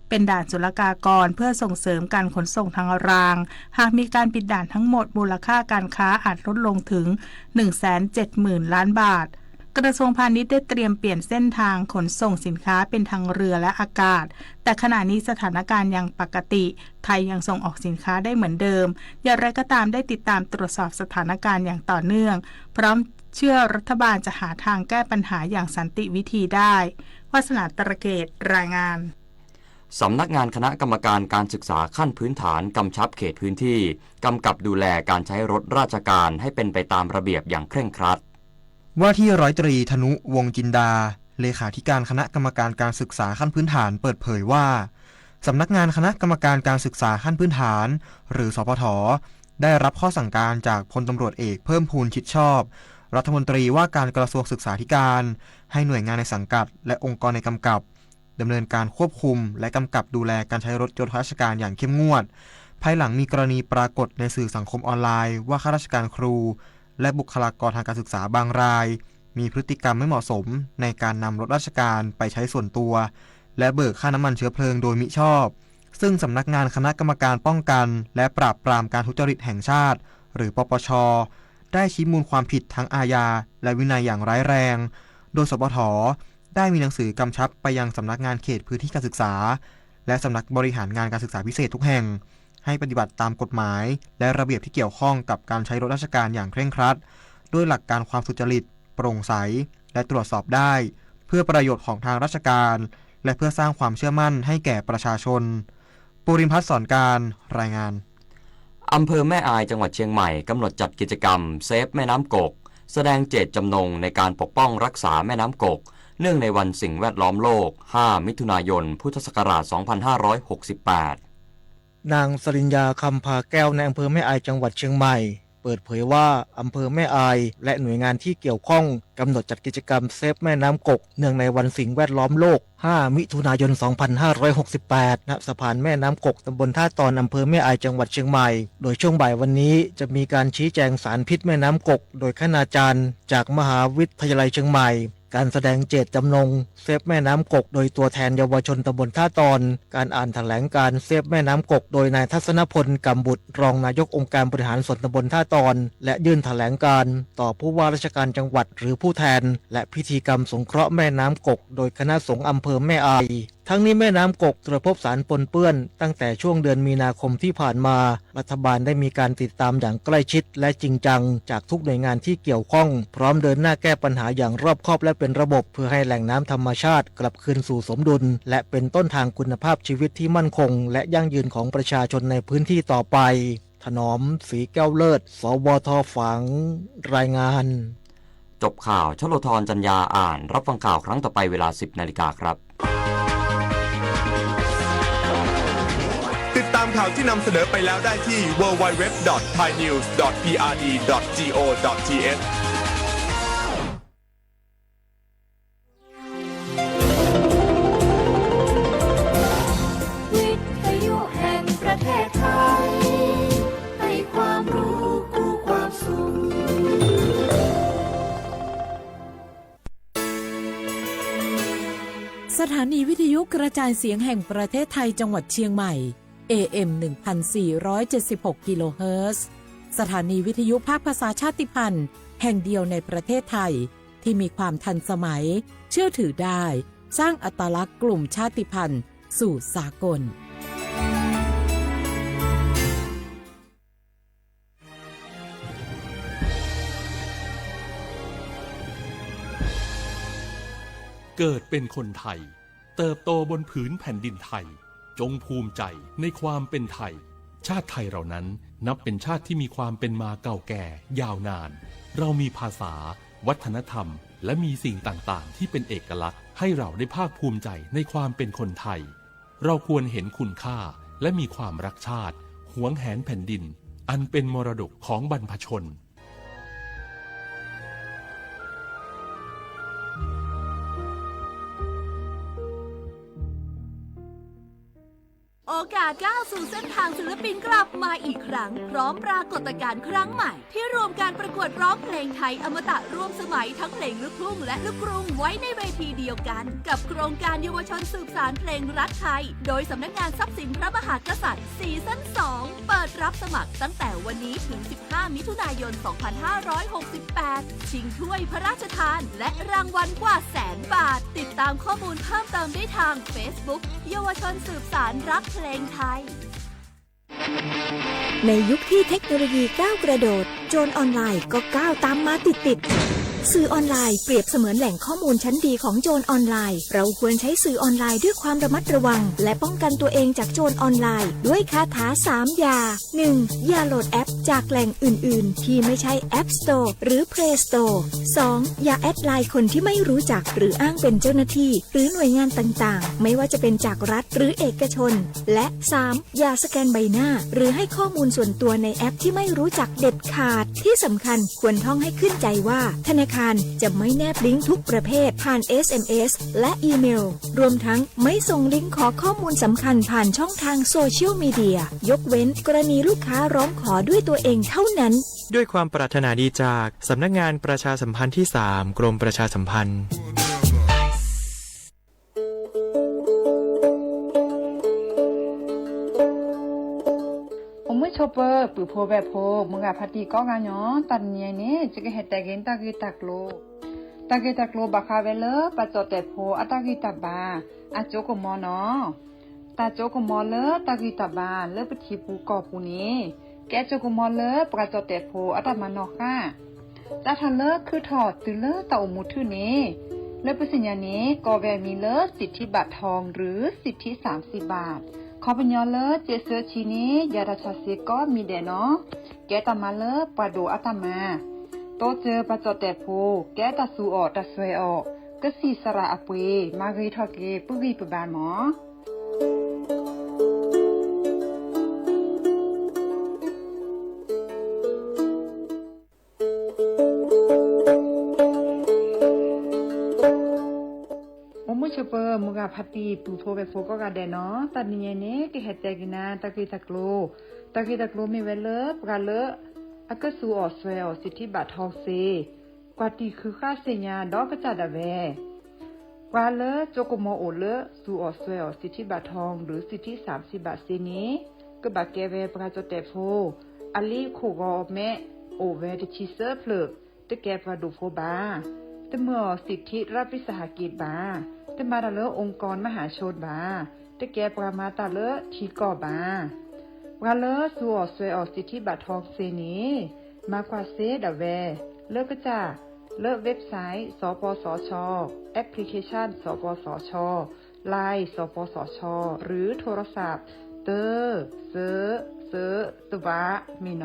เป็นด่านศุลกากรเพื่อส่งเสริมการขนส่งทางราง หากมีการปิดด่านทั้งหมด มูลค่าการค้าอาจลดลงถึง หนึ่งแสนเจ็ดหมื่นล้านบาท กระทรวงพาณิชย์ได้เตรียมเปลี่ยนเส้นทางขนส่งสินค้าเป็นทางเรือและอากาศ แต่ขณะนี้สถานการณ์ยังปกติ ไทยยังส่งออกสินค้าได้เหมือนเดิม อย่างไรก็ตามได้ติดตามตรวจสอบสถานการณ์อย่างต่อเนื่อง พร้อมเชื่อรัฐบาลจะหาทางแก้ปัญหาอย่างสันติวิธีได้ วาสนา ตระเกต รายงาน สำนักงานคณะกรรมการการศึกษาขั้นพื้นฐานกำชับเขตพื้นที่กำกับดูแลการใช้รถราชการให้เป็นไปตามระเบียบอย่างเคร่งครัด ว่าที่ร้อยตรี ธนุ วงศ์จินดา เลขาธิการคณะกรรมการการศึกษาขั้นพื้นฐานเปิดเผยว่า สำนักงานคณะกรรมการการศึกษาขั้นพื้นฐาน หรือ สพฐ ได้รับข้อสั่งการจากพลตำรวจเอกเพิ่มพูน ชิดชอบ รัฐมนตรีว่าการกระทรวงศึกษาธิการ ให้หน่วยงานในสังกัดและองค์กรในกำกับ ดำเนินการควบคุมและกำกับดูแลการใช้รถยนต์ข้าราชการอย่างเข้มงวด ภายหลังมีกรณีปรากฏในสื่อสังคมออนไลน์ว่าข้าราชการครู และบุคลากรทางการศึกษาบางราย มีพฤติกรรมไม่เหมาะสมในการนำรถราชการไปใช้ส่วนตัว และเบิกค่าน้ำมันเชื้อเพลิงโดยมิชอบ ซึ่งสำนักงานคณะกรรมการป้องกันและปราบปรามการทุจริตแห่งชาติ หรือ ปปช ได้ชี้มูลความผิดทั้งอาญาและวินัยอย่างร้ายแรง โดย สพฐ ได้มีหนังสือกำชับไปยังสำนักงานเขตพื้นที่การศึกษา และสำนักบริหารงานการศึกษาพิเศษทุกแห่ง ให้ปฏิบัติตามกฎหมาย และระเบียบที่เกี่ยวข้องกับการใช้รถราชการอย่างเคร่งครัด ด้วยหลักการความสุจริต โปร่งใส และตรวจสอบได้ เพื่อประโยชน์ของทางราชการ และเพื่อสร้างความเชื่อมั่นให้แก่ประชาชน ภูรินทร์พัฒน์ สอนการ รายงาน อำเภอแม่อายจังหวัดเชียงใหม่กำหนดจัดกิจกรรม Save แม่น้ำกก แสดงเจตจำนงในการปกป้องรักษาแม่น้ำกก เนื่องในวันสิ่งแวดล้อมโลก ห้า มิถุนายน พุทธศักราช สองพันห้าร้อยหกสิบแปด นางสริญญา คำพาแก้ว นายอำเภอแม่อาย จังหวัดเชียงใหม่ เปิดเผยว่า อำเภอแม่อาย และหน่วยงานที่เกี่ยวข้อง กำหนดจัดกิจกรรม Save แม่น้ำกก เนื่องในวันสิ่งแวดล้อมโลก ห้า มิถุนายน สองพันห้าร้อยหกสิบแปด ณ สะพานแม่น้ำกก ตำบลท่าตอน อำเภอแม่อาย จังหวัดเชียงใหม่ โดยช่วงบ่ายวันนี้ จะมีการชี้แจงสารพิษแม่น้ำกก โดยคณาจารย์ จากมหาวิทยาลัยเชียงใหม่ การแสดงเจตจำนง Save แม่น้ำกก โดยตัวแทนเยาวชนตำบลท่าตอน การอ่านแถลงการณ์ Save แม่น้ำกก โดยนายทัศนพล กำบุตร รองนายกองค์การบริหารส่วนตำบลท่าตอน และยื่นแถลงการณ์ต่อผู้ว่าราชการจังหวัดหรือผู้แทน และพิธีกรรมสงเคราะห์แม่น้ำกก โดยคณะสงฆ์อำเภอแม่อาย ทั้งนี้แม่น้ำกกตรวจพบสารปนเปื้อนตั้งแต่ช่วงเดือนมีนาคมที่ผ่านมา รัฐบาลได้มีการติดตามอย่างใกล้ชิดและจริงจังจากทุกหน่วยงานที่เกี่ยวข้อง พร้อมเดินหน้าแก้ปัญหาอย่างรอบคอบและเป็นระบบ เพื่อให้แหล่งน้ำธรรมชาติกลับคืนสู่สมดุล และเป็นต้นทางคุณภาพชีวิตที่มั่นคงและยั่งยืนของประชาชนในพื้นที่ต่อไป ถนอม ศรีแก้วเลิศ สวท ฝาง รายงาน จบข่าว ชโลธร จันยา อ่าน รับฟังข่าวครั้งต่อไปเวลา สิบนาฬิกาครับ ติดตามข่าวที่นำเสนอไปแล้วได้ที่ ดับเบิลยู ดับเบิลยู ดับเบิลยู ดอท ไทยนิวส์ ดอท พีอาร์ดี ดอท จี โอ ดอท ที เอช วิทยุแห่งประเทศไทย ให้ความรู้คู่ความสุข สถานีวิทยุกระจายเสียงแห่งประเทศไทยจังหวัดเชียงใหม่ เอ เอ็ม หนึ่งพันสี่ร้อยเจ็ดสิบหก กิโลเฮิรตซ์ สถานีวิทยุภาคภาษาชาติพันธุ์แห่งเดียวในประเทศไทย ที่มีความทันสมัย เชื่อถือได้ สร้างอัตลักษณ์กลุ่มชาติพันธุ์สู่สากล เกิดเป็นคนไทย เติบโตบนผืนแผ่นดินไทย จงภูมิใจในความเป็นไทย ชาติไทยเรานั้นนับเป็นชาติที่มีความเป็นมาเก่าแก่ยาวนาน เรามีภาษา วัฒนธรรม และมีสิ่งต่างๆ ที่เป็นเอกลักษณ์ ให้เราได้ภาคภูมิใจในความเป็นคนไทย เราควรเห็นคุณค่า และมีความรักชาติ หวงแหนแผ่นดิน อันเป็นมรดกของบรรพชน เ โอกาสก้าวสู่เส้นทางศิลปินกลับมาอีกครั้ง พร้อมปรากฏการณ์ครั้งใหม่ ที่รวมการประกวดร้องเพลงไทยอมตะร่วมสมัยทั้งเพลงลูกทุ่งและลูกกรุงไว้ในเวทีเดียวกัน กับโครงการเยาวชนสืบสานเพลงรักไทย โดยสำนักงานทรัพย์สินพระมหากษัตริย์ ซีซั่น สอง เปิดรับสมัครตั้งแต่วันนี้ถึง สิบห้า มิถุนายน สองพันห้าร้อยหกสิบแปด ชิงถ้วยพระราชทาน และรางวัลกว่าแสนบาท ติดตามข้อมูลเพิ่มเติมได้ทาง Facebook เยาวชนสืบสานรักเพลงไทย ในยุคที่เทคโนโลยีก้าวกระโดด โจรออนไลน์ก็ก้าวตามมาติดๆ สื่อออนไลน์เปรียบเสมือนแหล่งข้อมูลชั้นดีของโจรออนไลน์ เราควรใช้สื่อออนไลน์ด้วยความระมัดระวัง และป้องกันตัวเองจากโจรออนไลน์ ด้วยคาถาสามอย่า หนึ่ง อย่าโหลดแอปจากแหล่งอื่นๆ ที่ไม่ใช่ App Store หรือ Play Store สอง อย่าแอดไลน์คนที่ไม่รู้จัก หรืออ้างเป็นเจ้าหน้าที่ หรือหน่วยงานต่างๆ ไม่ว่าจะเป็นจากรัฐหรือเอกชน และ สาม อย่าสแกนใบหน้า หรือให้ข้อมูลส่วนตัวในแอปที่ไม่รู้จักเด็ดขาด ที่สำคัญควรท่องให้ขึ้นใจว่า ธนาคารจะไม่แนบลิงก์ทุกประเภทผ่าน เอสเอ็มเอส และอีเมล รวมทั้งไม่ส่งลิงก์ขอข้อมูลสำคัญผ่านช่องทางโซเชียลมีเดีย ยกเว้นกรณีลูกค้าร้องขอด้วยตัวเองเท่านั้น ด้วยความปรารถนาดีจากสำนักงานประชาสัมพันธ์ที่สาม กรมประชาสัมพันธ์ အိၣ်မုာ်ဆိးပၢၤ ပုၢ်ဖိဝဲၢ်ဖိ မုၢ်ဂၤဖါတံၢ်ကိးဂၤညီ တၢ်တနံၤအံၤန့ၣ် ယကဟဲတဲက့ၤတၢ်ဂ့ၢ်တၢ်ကျိၤ, တၢ်ဂ့ၢ်တၢ်ကျိၤဘၣ်ဃးဝဲလၢ ပှၤကၠီၣ်တဲာ်ဖိအတၢ်ဂံၢ်တၢ်ဘါ အစိကမီၤနီၤ. တၢ်စိကမီၤလၢတၢ်ဂံၢ်တၢ်ဘါလၢပထံပူၤကီၢ်ပူၤန့ၣ် ကဲစိကမီၤလၢပှၤကၠီၣ်တဲာ်ဖိအတၢ်မၤနီၣ်ဃၣ် စးထီၣ်လၢခုထီၣ်တုၤလၢတၢ်အိၣ်မူထူၣ်န့ၣ် လၢပသ့ၣ်ညါန့ၣ် ကိးဝဲအမံၤလၢ สิทธิบัตรทอง หรือ สิทธิสามสิบบาท ခီပညီလၢ စ့းစၢဆံန့ၣ် ယၤတၢ်ဆၣ်စ့ကိးမံၤဒဲးနီၤ. ကဲတၢ်မၤလၢပှၤဒိၣ်အတၢ်မၤ, တိစၢၤပှၤကၠီၣ်တဲာ်ဖိ ကဲတၢ်သူၣ်အီၣ်တၢ်စွဲအီၣ် ကစံၣ်စရၣ်အပှ့ၤ မၤဂ့ၤထီၣ်က့ၤပဂံၢ်ပဘါမီၤ. အိၣ်မုာ်ဆိးပၢၤ မုၢ်ဂၤဖါတံၢ် ပုၢ်ဖိဝဲၢ်ဖိကိးဂၤဒဲးနီၤ, တၢ်နံၤညါန့ၣ် ကဟဲတဲက့ၤနၤတၢ်ဂ့ၢ်တၢ်ကျိၤ, တၢ်ဂ့ၢ်တၢ်ကျိၤမ့ၢ်ဝဲလၢ ပှၤလၢအကသူၣ်အီၣ်စွဲအီၣ် สิทธิบัตรทอง စ့ ကွၢ်တံၢ်ဃုဃၣ်သ့ၣ်ညါဒီးကစၢ်ဒၣ်ဝဲ ပှၤလၢစိကမီၤအိၣ်လၢသူၣ်အီၣ်စွဲအီၣ် สิทธิบัตรทอง หรือ สิทธิสามสิบบาท စ့န့ၣ် ကဘၣ်ကဲဝဲပှၤကၠီၣ်တဲာ်ဖိ အလံာ်ခိၣ်ဂီၤမဲးအိၣ်ဝဲတဆံသၢဖျၢၣ်, တကဲပှၤဒိၣ်ဖိဘၣ်, တမၢအီၤ สิทธิรัฐวิสาหกิจ ဘၣ်, တမၤတၢ်လၢ องค์กรมหาชน ဘၣ်, တကဲပှၤမၤတၢ်လၢထံကီၢ်ဘၣ်. ပှၤလၢသူၣ်အီၣ်စွဲအီၣ် สิทธิบัตรทอง စ့န့ၣ် မၤကွၢ်စ့ဒၣ်ဝဲ လၢကစၢ် လၢ website สปสช, application สปสช, Line สปสช หรือโทรศัพท์ သၢ သၢ သၢ သၢ မ့ၢ်နီၤ.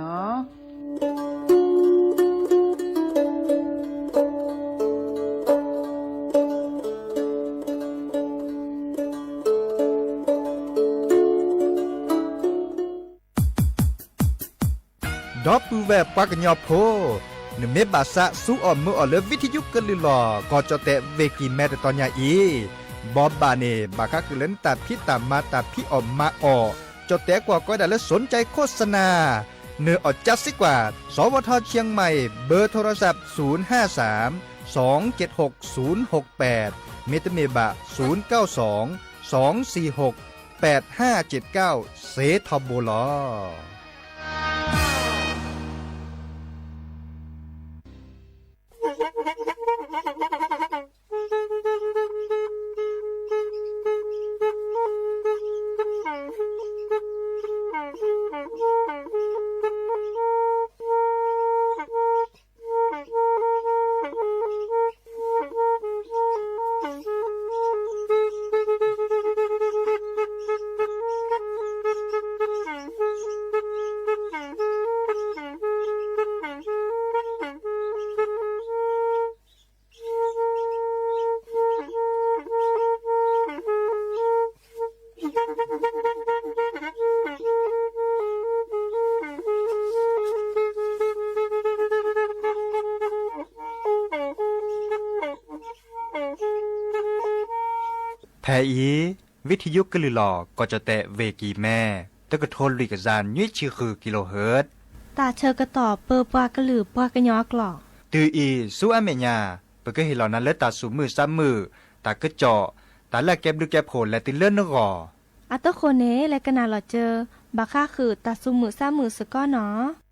ဒီပုၢ်ဝဲၢ်ပှၤကညီဖိ, နမ့ၢ်ဘၣ်သးသူအီၣ်မုာ်အီၣ်လၢ วิทยุ ကလုာ်လီၤ ကီၢ်ကၠီၣ်တဲာ်ဝ့ၢ်ကံၢ်မဲတတီၤညါအံၤ, ဘီဘၣ်န့ၣ် ဘၣ်ဃးဃုာ်လၢနတၢ်ဖံးတၢ်မၤတၢ်ဖံးအီၣ်မၤအီၣ်, ကၠီၣ်တဲာ်ကွၢ်ကီဒၣ်လၢ สนใจโฆษณา နၢၤအီၣ်ကၠါစ့ကွၢ် สวท เชียงใหม่ เบอร์โทรศัพท์ ศูนย์ห้าสาม สองเจ็ดหก ศูนย์หกแปด မ့တမ့ၢ်ဘၣ် ศูนย์เก้าสอง สองสี่หก แปดห้าเจ็ดเก้า စ့ထီဘိလီၤ. ဖဲအံၤ ဝံထယုကလုၢ်လီၤ ကီၢ်ကၠီၣ်တဲၣ် ဝ့ၢ်ကံၢ်မဲ တကထိလွံၢ်ကယၤနွံဆံဃုကံလိဟၢၣ် တၢ်ဆၢကတီၢ်ပၢပှၤကလုာ်ပှၤကညီအကျိာ် တုၤအံၤဆူအမဲာ်ညါ ပကဟ့ၣ်လီၤနၤလၢတၢ်သူၣ်မုာ်သးမုာ်, တၢ်ကစီၣ်, တၢ်လၢအကဲဘျုးကဲဖှိၣ်လဲၤတုၤလၢနဂီၢ်. အတဃိန့ၣ် လဲၤကနၣ်လီၤစၢၤ ဘၣ်ဃးဃုာ်တၢ်သူၣ်မုာ်သးမုာ်စ့ၢ်ကီးနီၤ.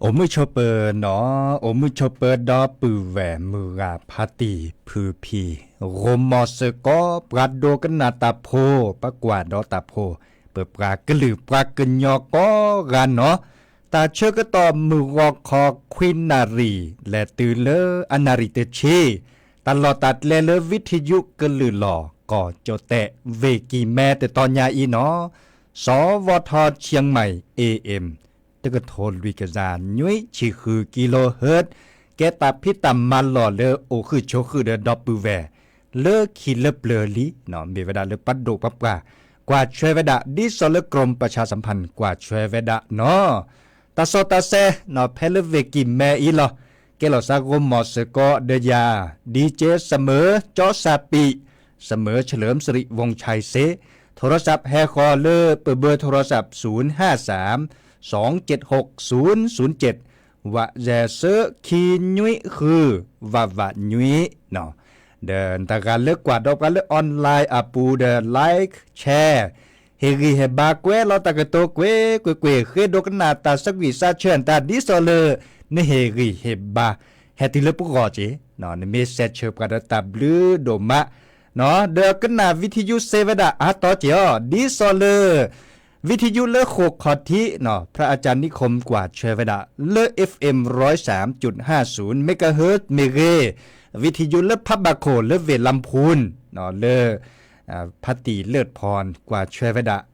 အိၣ်မုာ်ဆိးပၢၤနီၤ, အိၣ်မုာ်ဆိးပၢၤဒီပုၢ်ဝဲၢ်မုၢ်ဂၤဖါတံၢ်ဖုဖံ, ဂီၤမီၤစ့ၢ်ကီး ပှၤဒိကနၣ်တၢ်ဖိ, ပှၤကွၢ်ဒီးတၢ်ဖိ, ပပှၤကလုာ်ပှၤကညီကိးဂၤနီၤ, တၢ်ဆၢကတီၢ်မုၢ်ဂီၤခီခွံနၣ်ရံၣ် လဲၤတုၤလၢအနၣ်ရံၣ်တဆံ, တၢ်လီၢ်တၢ်ကျဲလၢဝံထယုကလုၢ်လီၢ် ကီၢ်ကၠီၣ်တဲၣ် ဝ့ၢ်ကံၢ်မဲ တတီၤညါအံၤနီၤ, စီၤဝီၤထီၣ် เชียงใหม่ เอเอ็ม တကထိလွံၢ်ကယၤနွံဆံဃု kilohertz, ကဲတၢ်ဖံးတၢ်မၤလီၢ်လၢအိၣ်ဃုာ်ဆိးဃုာ်ဒီးဒီပုၢ်ဝဲၢ် လၢခံလၢပျၢၤလံနီၤ, မ့ၢ်ဝဲဒၣ်လၢပှၤဒိၣ်ပှၤပှၢ် ကွၢ်ဆၢဝဲဒၣ် ဒ်သိးလၢ กรมประชาสัมพันธ์ ကွၢ်ဆၢဝဲဒၣ်နီၤ, တၢ်စီၣ်တၢ်ဆဲးနီၤ ဖဲလၢဝ့ၢ်ကံၢ်မဲအံၤလီၤ, ကဲလီၤစးဂီၤမီၤစ့ၢ်ကီးဒီးယၤ ดีเจ เสมอ จอสปี เสมอ เฉลิมสิริ วงศ์ชัยเส, โทรศัพท์ ဟဲဃီၤလၢပဘၢ โทรศัพท์ ศูนย์ห้าสาม สองเจ็ดหก ศูนย์ศูนย์เจ็ด ဝးယဲၢ်ဆၢခံနွံဃု ဝးဝးနွံနီၤ, ဒီးတဂၤလၢကွၢ်ဒီးပှၤလၢ online အပူၤဒီး like share ဟ့ၣ်ဂံၢ်ဟ့ၣ်ဘါကွဲးလီၤတၢ်ကတိၤကွ့ၢ်ကွ့ၢ်ကွ့ၢ် ဃ့ဒိကနၣ်တၢ်ဆၢကွံာ်စးဆၢတၢ် ဒ်သိးလၢ နဟ့ၣ်ဂံၢ်ဟ့ၣ်ဘါ ဟဲတုၤလၢပဂီၢ်က့ၤ, နမ့ၢ်စဲးဆၢပှၤဒီးတၢ်ဘျုးဒိၣ်မး, ဒီးကနၣ်ဝံထယုစ့ဝဲဒၣ်အါတီၤက့ၤအီၤ ဒ်သိးလၢ ဝံထယုလၢဃိာ်ခီၣ်ထံးနီၤ พระอาจารย์นิคม ကွၢ်ဆၢဝဲဒၣ်လၢ เอฟเอ็ม ร้อยสามจุดห้าศูนย์ megahertz မ့ၢ်ဂ့ၤ, ဝံထယုလၢဖးဘၣ်ခိၣ်လၢဝ့ၢ်လၢၢ်ဖူၣ် လၢ ဖါတံၢ်လၢၢ်ဖီၣ် ကွၢ်ဆၢဝဲဒၣ်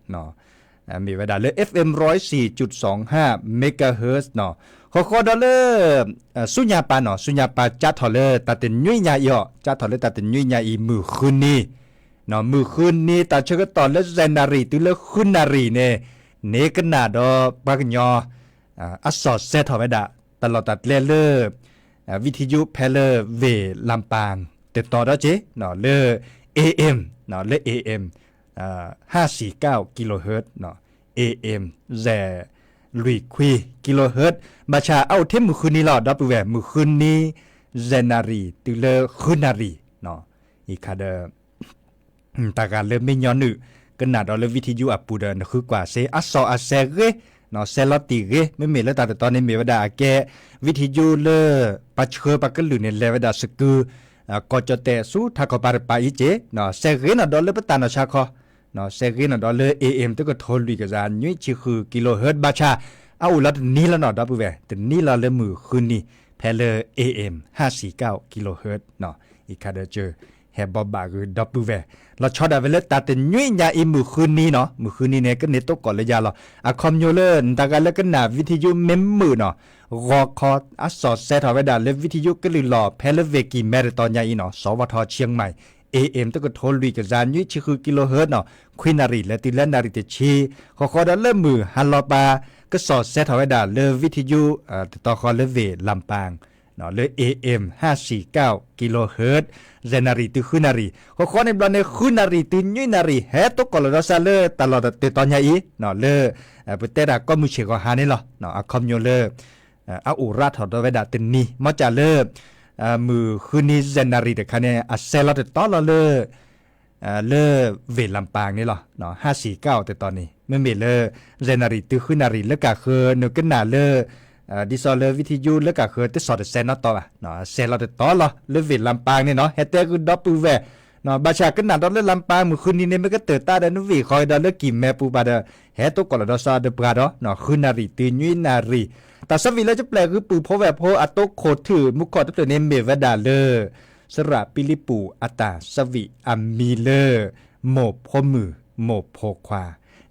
မ့ၢ်ဝဲဒၣ်လၢ เอฟเอ็ม ร้อยสี่จุดสองห้า megahertz နီၤ, ဃီဃီဒီးလၢ ဆူညါပၢ်နီၤ ဆူညါပၢ်ကၠါထီၣ်လၢတၢ်တနွံညါအံၤအီၤ ကၠါထီၣ်လၢတၢ်တနွံညါအံၤ မုၢ်ဃုနံၤ, မုၢ်ဃုနံၤ တၢ်ဆၢကတီၢ်လၢယဲၢ်နၣ်ရံၣ်တုၤလၢဃုနၣ်ရံၣ်န့ၣ် န့ၢ်ကနၣ်ဒီးပှၤကညီ အစီၣ်ဆဲးထီၣ်ဝဲဒၣ် တၢ်လီၢ်တၢ်ကျဲလၢ ဝံထယုဖဲလၢဝ့ၢ်လၢ်ပၢ် တတီၤဒီးက့ၤ လၢ เอเอ็ม လၢ เอเอ็ม ห้าสี่เก้า kilohertz เอเอ็ม ယဲၢ်လွံၢ်ခွံ kilohertz ဘၣ်ဆၣ်အအိၣ်ထဲမုၢ်ဃုနံၤလီၤ ဒီပုၢ်ဝဲၢ် မုၢ်ဃုနံၤ ယဲၢ်နၣ်ရံၣ်တုၤလၢဃုနၣ်ရံၣ် အံၤခါဒီး တၢ်ဂၤလၢမ့ၢ်ညီနုၢ် ကနၣ်ဒီးလၢဝံထယုအပူၤဒီး နဃုကွၢ်စ့ အစီၣ်အဆဲးဂ့ၤ, စဲးလီၤတံၢ်ဂ့ၤ, မ့မ့ၢ်လၢတၢ်တတီၤန့ၣ်မ့ၢ်ဝဲဒၣ်အကဲ ဝံထယုလၢ ပှၤဆှၢပှၤကလုာ်န့ၣ် လဲၤဝဲဒၣ်စကု ကီၢ်ကၠီၣ်တဲၣ်ဆူထးခီပၤတပၤအံၤက့ၤ, စဲးဂ့ၤနီၣ်ဒီးလၢပတၢ်နီၢ်ဆါခီ, စဲးဂ့ၤနီၣ်ဒီးလၢ เอเอ็ม တကထိလွံၢ်ကယၤနွံဆံဃု kilohertz ဘၣ်ဆၣ် အအိၣ်လီၤတနံၤလီၤနီၣ် ဒီပုၢ်ဝဲၢ် တနံၤလီၤလၢမုၢ်ဃုနံၤ ဖဲလၢ เอเอ็ม ห้าสี่เก้า kilohertz အံၤခါဒီးကၢ ဟဲဘီဘၣ်ဂ့ၤဒီပုၢ်ဝဲၢ် လီၤဆီဒၣ်ဝဲလၢတၢ်တနွံညါအံၤမုၢ်ဃုနံၤနီၤ မုၢ်ဃုနံၤန့ၣ် ကန့ၢ်သကိးလၢယၤလီၤ အခီပညီလၢ နတၢ်ဂၤလၢကနၣ်ဝံထယုမ့ၢ်မုာ်နီၤ ဂီၤခီအစီၣ်ဆဲးထီၣ်ဝဲဒၣ်လၢဝံထယုကလုၢ်လီၢ် ဖဲလၢဝ့ၢ်ကံၢ်မဲတတီၤညါအံၤနီၤ စီၤဝီၤထီၣ် เชียงใหม่ เอเอ็ม တကထိလွံၢ်ကယၤနွံဆံဃု kilohertz နီၤ ခွံနၣ်ရံၣ် လဲၤတုၤလၢနၣ်ရံၣ်တဆံ ဃီဃီဒီးလၢမုၢ်ဟါလီၤပၤ ကစီၣ်ဆဲးထီၣ်ဝဲဒၣ်လၢဝံထယု တတီၤဃီလၢဝ့ၢ်လၢ်ပၢ် လၢ เอเอ็ม ห้าสี่เก้า kilohertz ယဲၢ်နၣ်ရံၣ်တုၤဃုနၣ်ရံၣ် ဃီဃီန့ၣ်ဘျီန့ၣ် ဃုနၣ်ရံၣ်တုၤနွံနၣ်ရံၣ် ဟဲသကိးလီၤဒီးစးလၢတၢ်လီၢ်တတီၤညါအံၤ လၢ ပတဲတၢ်ကိးမုၢ်ဆ့ၣ်ဂီၤဟါန့ၣ်လီၤ အခီပညီလၢ အအိၣ်ရးထီၣ်ဒီးဝဲဒၣ်တနံၤ မ့ၢ်ကၢ်လၢ မုၢ်ဃုနံၤယဲၢ်နၣ်ရံၣ်တခါန့ၣ် အဆဲးလီၤတတီၤလီၤလၢ လၢဝ့ၢ်လၢ်ပၢ်န့ၣ်လီၤ ဟးစံၣ်ကၣ်အီၤတတီၤန့ၣ် မ့မ့ၢ်လၢ ယဲၢ်နၣ်ရံၣ်တုၤဃုနၣ်ရံၣ်လၢကၢ်ဃၢၤ နကနၣ်လၢ ဒ်သိးလၢဝံထယုလၢကၢ်ဃၢၤတစီၣ်တဆဲးနီတီဘၣ် ဆဲးလီၤတတီၤလီၤလၢဝ့ၢ်လၢ်ပၢ်န့ၣ်နီၤ ဟဲတဲဂုာ်ဒီပုၢ်ဝဲၢ် ဘၣ်ဆၣ်ကနၣ်ဒီးလၢလၢ်ပၢ်မုၢ်ဃုနံၤန့ၣ် မ့ၢ်ကတၢၢ်တၢ်ဒီးနဝ့ၢ်ဃီဒီးလၢကံၢ်မဲပူၤပၤဒီး ဟဲသကိးလီၤဒီးစးဒီးပှၤဒီး ဃုနၣ်ရံၣ်တုၤနွံနၣ်ရံၣ် တၢ်ဆၢဝံၤလၢကပျဲၢ်ဂုၢ်ပုၢ်ဖိဝဲၢ်ဖိအတိခိၣ်ထူၣ်မူခိၣ်တဖျၢၣ်န့ၣ် မ့ၢ်ဝဲဒၣ်လၢ စရၣ်ပံလံပူၤအတၢ်ဆၢဝံၤအမံၤလၢ မိၢ်ဖိမုၣ် မိၢ်ဖိခွါ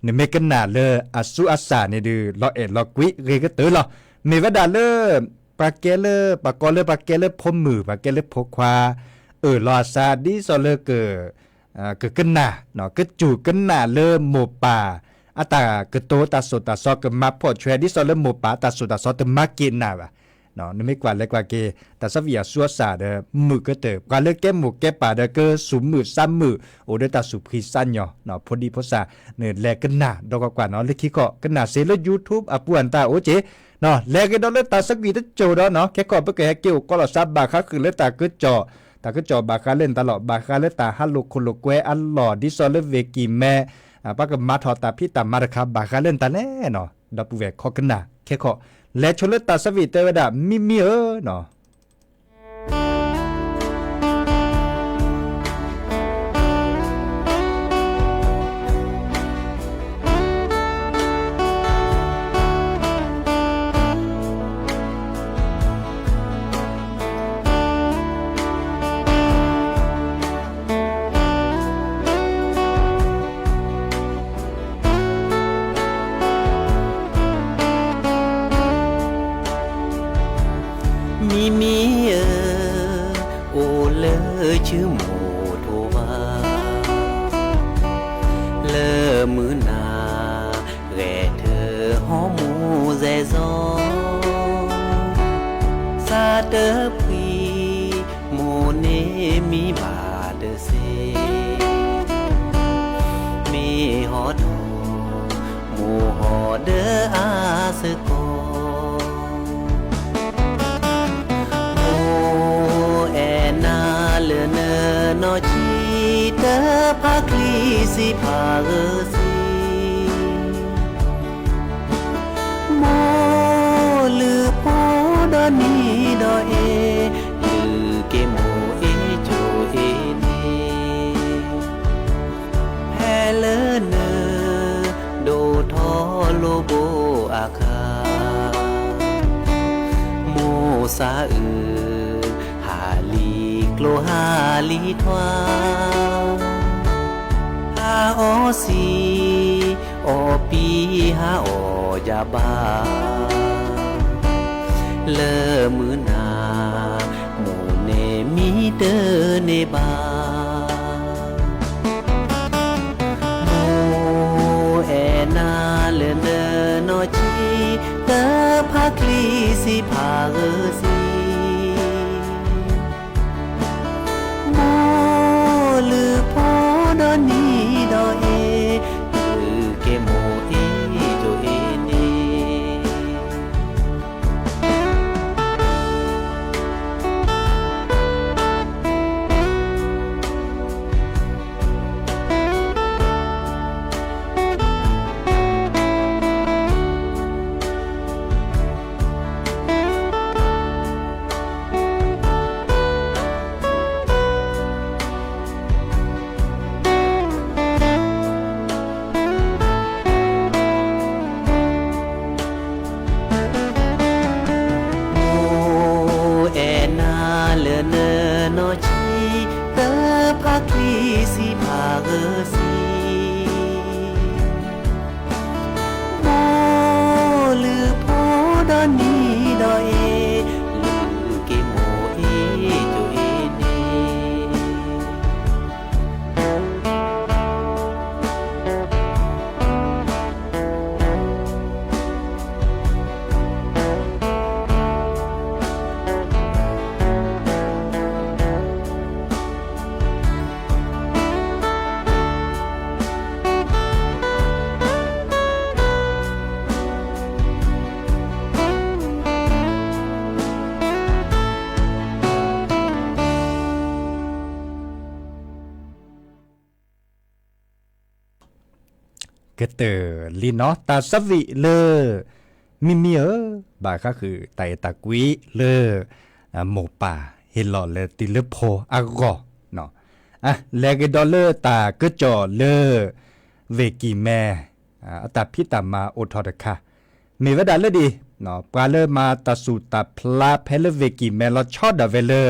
နမ့ၢ်ကနၣ်လၢအစူအစၢ်န့ၣ်ဒုး လီၤအဲၣ်လီၤကွံဂ့ၤကတၢၢ်လီၤ. မ့ၢ်ဝဲဒၣ်လၢ ပှၤကဲလၢ ပှၤကိးလၢပှၤကဲလၢဖိမုၣ် ပှၤကဲလၢဖိခွါ အၢၣ်လီၤအသးဒ်သိးလၢက ကကနၣ် ကစူၢ်ကနၣ်လၢမိၢ်ပၢ် အတၢ်ကတိၤတၢ်သိၣ်တၢ်သီကမၤဖှီၣ်ဆွဲ ဒ်သိးလၢမိၢ်ပၢ်တၢ်သိၣ်တၢ်သီတမၤက့ၤနၤဘၣ်. နမ့ၢ်ကွၢ်လဲၤကွၢ်က့ၤ တၢ်ဆၢဝံၤအစူအစၢ်ဒီး မုာ်ကတၢၢ် ပှၤလၢကဲမိၢ်ကဲပၢ်ဒီးကစူၢ်မုာ်သးမုာ် အိၣ်ဒီးတၢ်သူၣ်ဖှံသးညီ ဖိဒံဖိသၣ် နလဲၤကနၣ်ဒီးကွၢ်ကွၢ်နီၤ လၢခံခီ ကနၣ်စ့လၢ YouTube အပူၤအတၢ်အိၣ်က့ၤ လဲၤက့ၤဒီးလၢတၢ်ဆၢဝံၤတစိၢ်ဒီးနီၤ ခဲကီၢ်ပကဟဲက့ၤအိၣ်ကီးလီၤသးဘၣ်ဃးဃုာ်လၢတၢ်ကစီၣ် တၢ်ကစီၣ်ဘၣ်ဃးလၢနတၢ်လီၢ် ဘၣ်ဃးလၢတၢ်ဟးလိာ်ခိၣ်လိာ်ကွဲအလီၢ် ဒ်သိးလၢဝ့ၢ်ကံၢ်မဲ ပှၤကမၤထီၣ်တၢ်ဖံးတၢ်မၤတခါ ဘၣ်ဃးလၢနတၢ်လဲၣ်နီၤ ဒီပုၢ်ဝဲၢ်ခိးကနၣ်ခဲခီ, လဲၤဆိလၢတၢ်ဆၢဝံၣ်တဲဝဲဒၣ် မံမံဧၢနီၤ မံမံဧၢ, အိၣ်လၢဆူမိၢ်ထိးဘၣ်, လၢမုၢ်နၤ ဂဲၤထၢၣ်ဟီမိၢ်စဲးစီ, စးတဖှံ မိၢ်န့ၣ်မံဘၣ်တစ့, မ့ၢ်ဟီထီၣ် မိၢ်ဟီၣ်ဒီးအါစ့ၢ်ကီး, မိၢ်အဲၣ်နၤလၢနနီၢ်ဆံး တဖးချံစံးဖးဂၢၢ်စံး မိၢ်လုၢ်ဖိဒီနံၤဒီးအ့, လုၢ်က့ၤမိၢ်အ့ၣ်ကၠိအ့ၣ်န့ၣ်, ဖဲလၢန ဒိၣ်ထီၣ်လိာ်ဘိအခါ, မိၢ်စးအုး ဟးလံကျိဟးလံထွါ, ဟးအီၣ်စံ, အီၣ်ပံဟးအီၣ်ယၤဘၣ်, လၢမုၢ်နၤ မိၢ်န့ၣ်မံတန့ၢ်ဘၣ်. မိၢ်အဲၣ်နၤလၢနနီၢ်ဆံး တဖးချံစံးဖးဂၢၢ်စံး, မိၢ်လုၢ်ဖိဒီနံၤဒီးအ့ၣ်, လုၢ်က့ၤမိၢ်အ့ၣ်ကၠိအ့ၣ်န့ၣ် မိၢ်အဲၣ်နၤလၢနနီၢ်ဆံး တဖးချံစံးဖးဂၢၢ်စံး, မိၢ်လုၢ်ဖိဒီနံၤဒီးအ့ၣ်, လုၢ်က့ၤမိၢ်အ့ၣ်ကၠိအ့ၣ်န့ၣ် ကတၢၢ်လံနီၤ တၢ်ဆၢဝံၣ်လၢ မံမံဧၢ, ဘၣ်ဃးဃုာ်တၢ်အဲၣ်တၢ်ကွံလၢ မိၢ်ပၢ်ဟ့ၣ်လီၤလၢတုၤလၢဖိအဂီၢ်, လဲၤကဒီးလၢတၢ်ကစီၣ်လၢ ဝ့ၢ်ကံၢ်မဲ အတၢ်ဖံးတၢ်မၤအိၣ်ထီၣ်တခါ, မ့ၢ်ဝဲဒၣ်လၢဒ် ပှၤလၢမၤတၢ်ဆူၣ်တၢ်ဖျါဖဲလၢဝ့ၢ်ကံၢ်မဲလီၤဆီဒၣ်ဝဲလၢ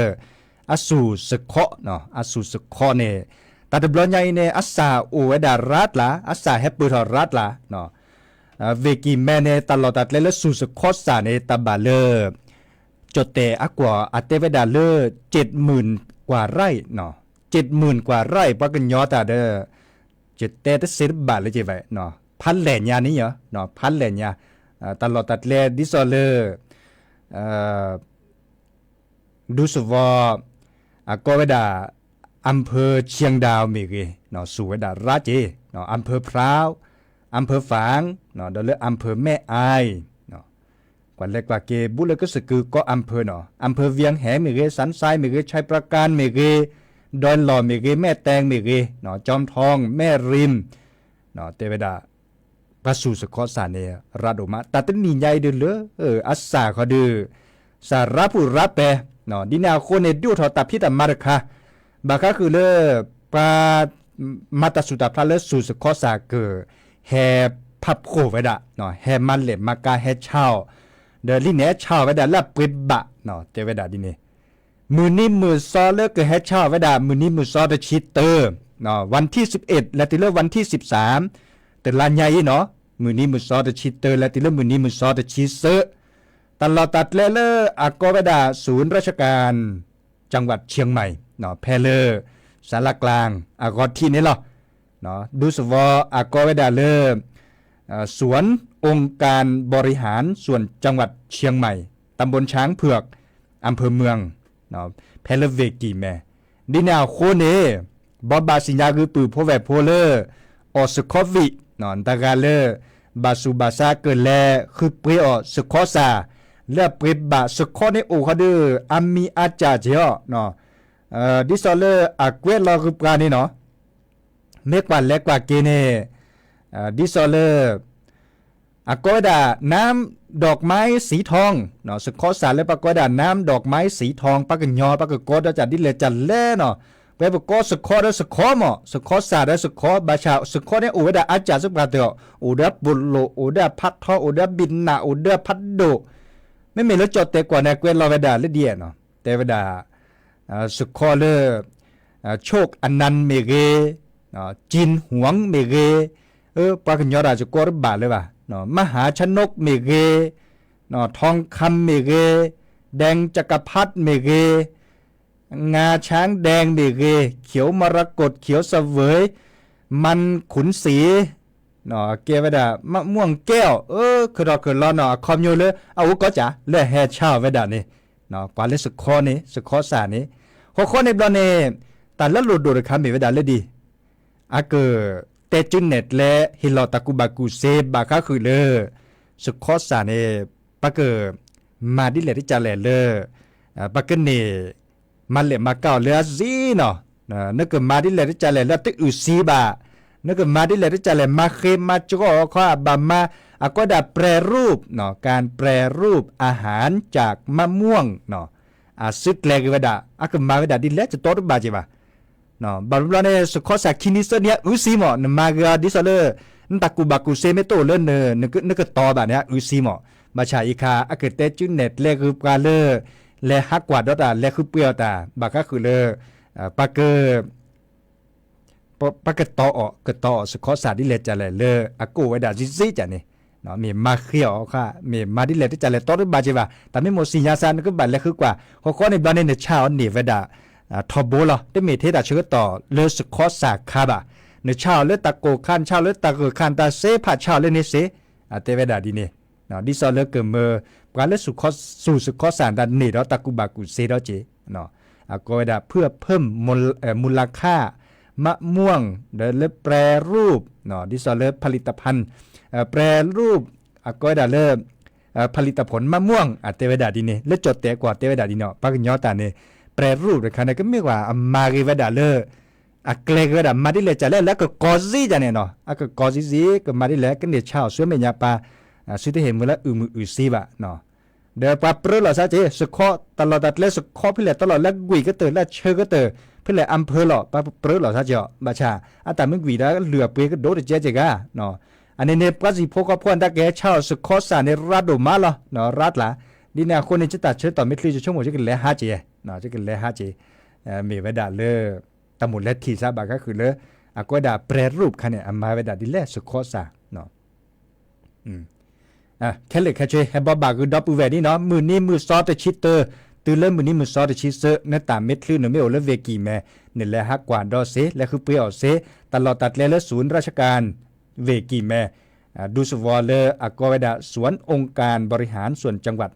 အဆူၣ်စခီ, အဆူၣ်စခီန့ၣ် တၢ်တဘျီညါအံၤန့ၣ် အစၢ်အိၣ်ဝဲဒၣ်ရးကျါ, အစၢ်ဟဲပၢၢ်ထီၣ်ရးကျါ, ဝ့ၢ်ကံၢ်မဲန့ၣ် တၢ်လီၢ်တၢ်ကျဲလၢဆူၣ်စခီစၢ်န့ၣ် တၢ်ဘၣ်လၢ ကၠီၣ်တဲၣ်အကွီၢ်အတဲဝဲဒၣ်လၢ เจ็ดหมื่นกว่าไร่, เจ็ดหมื่นกว่าไร่ ပှၤကညီတၢ်ဒီး ကတဲတစ့တဘၣ်လၢက့ၤဝဲ, ဖးလဲၢ်ညါန့ၣ်, ဖးလဲၢ်ညါ, တၢ်လီၢ်တၢ်ကျဲဒ်သိးလၢ ဒူသဝီ အကိးဝဲဒၣ် อำเภอเชียงดาว မ့ၢ်ဂ့ၤ, ဆူၣ်ဝဲဒၣ်ရးက့ၤ, อำเภอพร้าว, อำเภอฝาง, ဒီးလၢ อำเภอแม่อาย ကွၢ်လဲၤကွၢ်က့ၤ ဘူးလၢကစၢၢ်ကုၢ်ကီၢ် อำเภอနီၤ, อำเภอเวียงแหง မ့ၢ်ဂ့ၤ, สันทราย မ့ၢ်ဂ့ၤ, ชัยปราการ မ့ၢ်ဂ့ၤ, ดอยหล่อ မ့ၢ်ဂ့ၤ, แม่แตง မ့ၢ်ဂ့ၤ, จอมทอง แม่ริม တဲဝဲဒၣ် ပှၤစူၢ်စခီစၢ်န့ၣ် ရၤဒိၣ်မး တၢ်တနံၤညါအံၤဒုးလၢ အစၢ်ဃီဒုး စၢ်ရၤပူၤရၤပဲာ် ဒ်န့ၣ်အဃိန့ၣ် ဒုးအိၣ်ထီၣ်တၢ်ဖံးတၢ်မၤတခါ ဘၣ်ဃးဃုာ်လၢ ပှၤ မၤတၢ်စူၢ်တၢ်ဖျါလၢစူၢ်စခီစၢ်က ဟဲဖးဖှိၣ်ဝဲဒၣ် ဟဲမၤလဲၢ်မၤကၤ ဟဲဆါအီၤ ဒီးလံန့ၣ်ဟဲဆါအီၤဝဲဒၣ်လၢအပှ့ၤဘၣ် တဲဝဲဒၣ်ဒ်န့ၣ် မုၢ်နံၤမုၢ်သီလၢကဟဲဆါအီၤဝဲဒၣ် မုၢ်နံၤမုၢ်သီတဆံတၢ วันที่สิบเอ็ด လဲၤတုၤလၢ วันที่สิบสาม တလါညါအံၤနီၤ မုၢ်နံၤမုၢ်သီတဆံတၢ လဲၤတုၤလၢမုၢ်နံၤမုၢ်သီတဆံသၢ တၢ်လီၢ်တၢ်ကျဲလၢအကိးဝဲဒၣ် ศูนย์ราชการ จังหวัดเชียงใหม่ ဖဲလၢ ศาลากลาง အဂီၢ်ထံးန့ၣ်လီၤ. ဒူသဝီအကိးဝဲဒၣ်လၢ ศูนย์องค์การบริหารส่วนจังหวัดเชียงใหม่ ตำบลช้างเผือก อำเภอเมือง ဖဲလၢဝ့ၢ်ကံၢ်မဲ ဒ်န့ၣ်အဃိန့ၣ် ဘိးဘၣ်စံၣ်ညီၣ်ဂ့ၤပုၢ်ဖိဝဲၢ်ဖိလၢ အီၣ်စခီဝံၣ် တဂၤလၢ ဘၣ်ဆူးဘၣ်ဆါကလဲၤဃုပှ့ၤအီၣ်စခီစၢ် လၢအပှ့ၤဘၣ်စခီန့ၣ်အိၣ်ဃီဒီး အမံၤအစၢ်က့ၤအီၤ ဒ်သိးလၢအကွဲးလီၤဂုာ်ပှၤန့ၣ်နီၤ မ့ၢ်ကွၢ်လဲၤကွၢ်က့ၤန့ၣ် ဒ်သိးလၢ အကိးဝဲဒၣ် น้ำดอกไม้สีทอง စခီစၢ်လၢပှၤကိးဝဲဒၣ် น้ำดอกไม้สีทอง ပှၤကညီ ပှၤကကိးဒီးကၢ်ဒ်လဲၣ်ကၢ်လဲၣ်နီၤ ပဝဲပကိးစခီဒီးစခီမး စခီစၢ်ဒီးစခီ ဘၣ်ဆၣ်စခီန့ၣ်အိၣ်ဝဲဒၣ်အစၢ်စ့ၢ်ကီးတၢ် အိၣ်ဒီးပိာ်လိာ် အိၣ်ဒီးဖးထီ အိၣ်ဒီးဘံၣ်နၣ် အိၣ်ဒီးဖးဒိၣ် မ့မ့ၢ်လၢကၠီၣ်တဲာ်ကွီၢ်န့ၣ် ကွဲးလီၤဝဲဒၣ်လၢဒ်အဲၣ်နီၤ တဲဝဲဒၣ် စခီလၢ โชคอนันต์ မ့ၢ်ဂ့ၤ จินหวง မ့ၢ်ဂ့ၤ ပှၤကညီတၢ်စကိးတဘၣ်လၢၤဘၣ် มหาชนก မ့ၢ်ဂ့ၤ ทองคำ မ့ၢ်ဂ့ၤ แดงจักรพรรดิ မ့ၢ်ဂ့ၤ งาช้างแดง မ့ၢ်ဂ့ၤ เขียวมรกต เขียวเสวย มันขุนศรี ကဲဝဲဒၣ် มะม่วงแก้ว အၢ ခုၣ်ထီၣ်ခုၣ်လီၤနီၤ အခီပညီလၢ အအိၣ်ကိးကၢ် လၢဟဲဆါအီၤဝဲဒၣ်န့ၣ် ကွၢ်လၢစခီန့ၣ် စခီစၢ်န့ၣ် ဟီၣ်ဃီန့ၣ်ဘျီန့ၣ် တၢ်လၢလိၣ်ဒိၣ်တခါမ့ၢ်ဝဲဒၣ်လၢဒ် အက တဲစုနဲၣ်ကျဲ ဟ့ၣ်လီၤတၢ်ကူၣ်ဘၣ်ကူၣ်သ့ဘၣ်ဃးဃုာ်လၢ စခီစၢ်န့ၣ် ပက မၤဒ်လဲၣ်တကၢ်လဲၣ်လၢ ပကန့ၢ် မၤလဲၢ်မၤကၤအီၤလၢအစ့နီၤ နကမၤဒ်လဲၣ်တကၢ်လဲၣ်လၢတအုၣ်စံဘၣ် နကမၤဒ်လဲၣ်တကၢ်လဲၣ်မၤဃ့မၤကၠီအီၤခီ အဘၣ်မၤ အကိးဒၣ် แปรรูป การแปรรูปอาหารจากมะม่วง အစုကျဲၤက့ၤဝဲဒၣ် အကမၤဝဲဒၣ်ဒ်လဲၣ် ကတီတဘၣ်က့ၤဘၣ် ဘၣ်ဘျီန့ၣ် စခီစၢ်ခံနံၤသၢနံၤအအုၣ်စံမး နမၤဂ့ၤအီၤဒ်သိးလၢ နတၢ်ကူၣ်ဘၣ်ကူၣ်သ့မ့ၢ်တအိၣ်လၢ နကတီၤဘၣ်န့ၣ် အအုၣ်စံမး ဘၣ်ဆၣ်အံၤခါ အကတဲစုနဲၣ်ကျဲဂ့ၤပှၤလၢ လဲၤဟးကွၢ်ဒီးတၢ် လဲၤဃုပှ့ၤအီၤတၢ် ဘၣ်ဃးဃုာ်လၢ ပက ပကတီၤအီၤ ကတီၤအီၤစခီစၢ်ဒ်လဲၣ်ကၢ်လဲၣ်လၢ အကအိၣ်ဝဲဒၣ်စ့စ့ကၢ်န့ၣ် မ့ၢ်မၤဃ့အီၤခါ မ့ၢ်မၤဒ်လဲၣ်တကၢ်လဲၣ်တီတဘၣ်က့ၤဘၣ် တၢ်မ့ၢ်မိၢ်စံၣ်ညါစၢ် နကဘၣ်လဲၤဃုကွၢ် ဟီၣ်ဃီန့ၣ်ဘျီန့ၣ် နဆါအီၤန့ၢ်ဝဲဒၣ် ထီဘိလီၤ တမ့ၢ်ထဲတၢ်ဆၢကတီၢ်လၢစခီစၢ်ခါဘၣ် နဆါအီၤလၢတၢ်ကိၢ်ခါ နဆါအီၤလၢတၢ်ဂၢၢ်ခါ နတၢ်စ့ဖးဆါအီၤလၢန့ၣ်စ့ တဲဝဲဒၣ်ဒ်န့ၣ် ဒ်သိးလၢကမၢ ပှၤလၢစူၢ်စခီစၢ်တၢ်န့ၢ်ဒီးတၢ်ကူၣ်ဘၣ်ကူၣ်သ့ဒီးက့ၤ အကိးဝဲဒၣ် เพื่อเพิ่มมูล มูลค่า มะม่วง ဒီးလၢ แปรรูป ဒ်သိးလၢ ผลิตภัณฑ์ แปรรูป အကိးဝဲဒၣ်လၢ ผลิตผลมะม่วง အတဲဝဲဒၣ်ဒ်န့ၣ် လၢကၠီၣ်တဲာ်ကွီၢ်တဲဝဲဒၣ်ဒ်န့ၣ် ပှၤကညီတၢ်န့ၣ် แปรรูป တခါန့ၣ် ကမ့ၢ်ကွၢ်အမၤဂ့ၤဝဲဒၣ်လၢ အကျဲၤက့ၤဝဲဒၣ် မၤဒ်လဲၣ်ကၢ်လဲၣ်လၢအကကီၤစ့ကၢ်န့ၣ်နီၤ အကကီၤစ့စ့ ကမၤဒ်လဲၣ် ကန့ၢ်ဆါအီၤဆူမဲာ်ညါပၢ် ဆူတဟ့ၣ်မုၢ်လၢအုၣ်မုၢ်အုၣ်စ့ဘၣ် ဒီးပှၤပြၢလီၤစၢ်က့ၤ စခီ တၢ်လီၢ်တၢ်ကျဲစခီဖဲလဲၣ်တလီၢ် လၢကွံာ်ကတၢၢ် လၢဆၢကတၢၢ် ဖဲလဲၣ်အမ်ဖၢလီၤ ပှၤပြၢလီၤစၢ်က့ၤအီၤ ဘၣ်ဆၣ် အတၢ်မ့ၢ်ကွံာ်ဒီးလုၢ်အပှ့ၤကဒိၣ်တကဲက့ၤဂၤ အန့ၣ်န့ၣ် ပှၤစံၣ်ဖိဃီဖိအတၢ်ကဟဲဆါအီၤစခီစၢ်န့ၣ် ရၤဒိၣ်မးလီၤ ရၤတလၢ် ဒ်န့ၣ်အဃိန့ၣ် ယတၢ်ဆၢကတီၢ်မ့ၢ်ချ့ ယဆိကမိၣ် ယကလဲၤဟးက့ၤ ယကလဲၤဟးက့ၤ မ့ၢ်ဝဲဒၣ်လၢ တၢ်မိၣ်လဲၤထံၣ်စၢ်ဘၣ်ဃးဃုာ်လၢ အကိးဝဲဒၣ် แปรรูป ခါန့ၣ် အမၤဝဲဒၣ်ဒ်လဲၣ်စခီစၢ် ခဲလၢာ်ခဲဆ့ ဟဲဘိးဘၣ်ဂ့ၤဒီပုၢ်ဝဲၢ်ဒ်နီၤ မုၢ်နံၤမုၢ်သီတဆံတၢ တုၤလၢမုၢ်နံၤမုၢ်သီတဆံသၢ နတၢ်မ့ၢ်ချုးနမ့ၢ်အိၣ်လၢဝ့ၢ်ကံၢ်မဲ နလဲၤဟးကွၢ်ဒီးစ့ လဲၤဃုပှ့ၤအီၤစ့ တၢ်လီၢ်တၢ်ကျဲလၢ ศูนย์ราชการ ဝ့ၢ်ကံၢ်မဲ ဒူသဝီလၢအကိးဝဲဒၣ် ศูนย์องค์การบริหารส่วนจังหวัด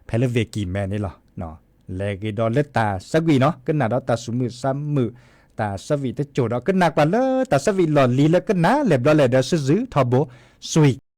ဖဲလၢဝ့ၢ်ကံၢ်မဲန့ၣ်လီၤ. လဲၤဂ့ၤဒီးလၢတၢ်သးဝံၣ်နီၤ ကနၣ်ဒီးတၢ်သူၣ်မုာ်သးမုာ် တၢ်သးဝံၣ်တစိၢ်ဒီး ကနၣ်ကွၢ်လၢတၢ်သးဝံၣ်လီၢ်လံၤလၢကနၣ်လဲၤဘျီလဲၤဒီးစုစုထီဘိ ဆွံၣ်